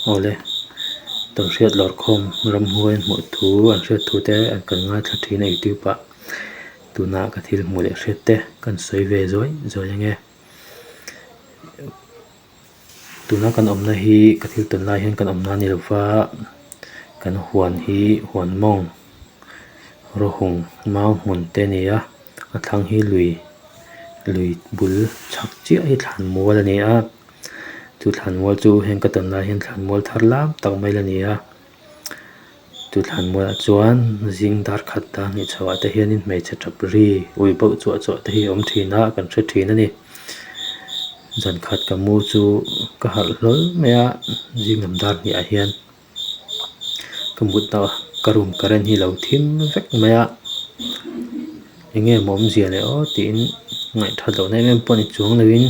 Awle, tawnhriat lawrkhawm ramhuai an hmuh thu an hriat thu te kan ngaithla thin a youtube ah. Tuna ka thil hmuh leh hriat te kan sawi ve zuai zuai ange. Tuna kan awmna hi ka thil tawn lai hian kan awmna a ni lova, kan huan hi huan mawng rawhung mau hmun te a ni a, a thlang hi lui lui bul chhak chiah hi thlan mual a ni a, chu thlan mual chu heng ka tawn lai hian thlan mual thar lam tak mai la ni a. Chu thlanmualah chuan zing dar khat dar hnih chhoah te hianin hmeichhe tap ri ui bauh chuah chuah te hi a awm thin a kan hre thin a ni. Zan khat ka mu chu ka harh hlawl mai a zing lam dar hnih ah hian ka mutna ka room current hi a lo thim vek mai a eng nge maw awmzia leh aw tiin ngaihthat lohna em em pawh ni chuang loin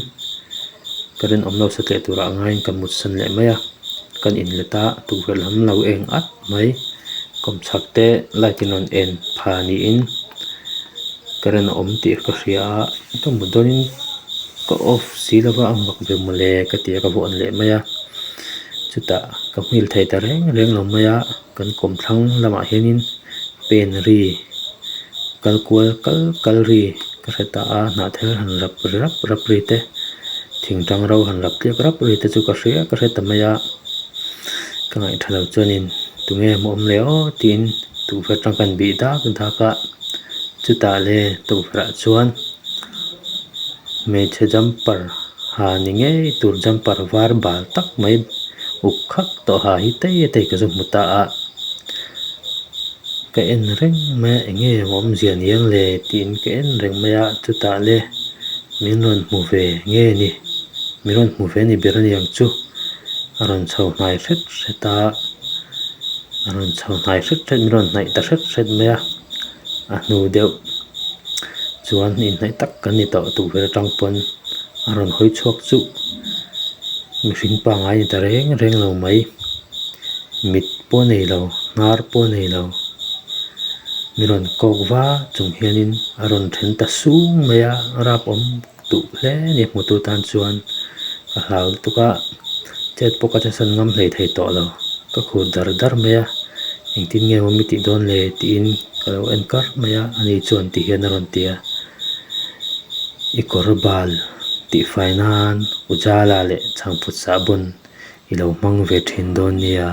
current awm lo satliah turah ngaiin ka mutsan leh mai a. Kan inlet a tukverh lam lo eng at mai kawmchhak te light in rawn en pha niin current a awm tih ka hria a ka mut dawnin ka off si lova a mak ve mawle ka ti a ka vawn leh mai a chutah ka hmel thei ta reng reng lo mai a kan kawmthlang lamah hianin pen ri kal kual kal kal ri ka hre ta a hnah thel han rap ri rap rap ri te thing tang ro han rap tliak rap ri te chu ka hria ka hre ta mai a ka ngaihtha lo chuanin tunge maw awm leh aw tiin tukverh atang kan bih dak dak a chutah le tukverh ah chuan hmeichhe jumper ha ni ngei tur jumper var bal tak mai uk khak tawh ha hi tei a tei ka zu hmu ta a. Ka en reng mai a eng nge awmzia ni ang le tiin ka en reng mai a chutah le min rawn hmu ve nge ni min rawn hmu ve ni ber a ni ang chu a rawn chho hnai hret hret a a rawn chho hnai hret hret min rawn hnaih ta hret hret mai a a hnu deuh chuan inhnaih tak kan ni tawh tukverh atang pawn a rawn hawi chhuak chuh mihring pangngai ni ta reng reng lo mai. Mit pawh nei lo, hnar pawh nei lo, mi rawn kawk va chung hianin a rawn then ta sung mai a, rap awm duh hle a ni hmutu tan chuan ka hlau lutuk a, chet pawh ka chesan ngam hlei thei tawh lo, ka khur dar dar mai a, engtin nge maw mi tih dawn le tiin ka lo en kar mai a, ani chuan ti hian a rawn ti a, i kawr bal tihfai nan Ujala leh chhangphut sahbawn I lo hmang ve thin dawn nia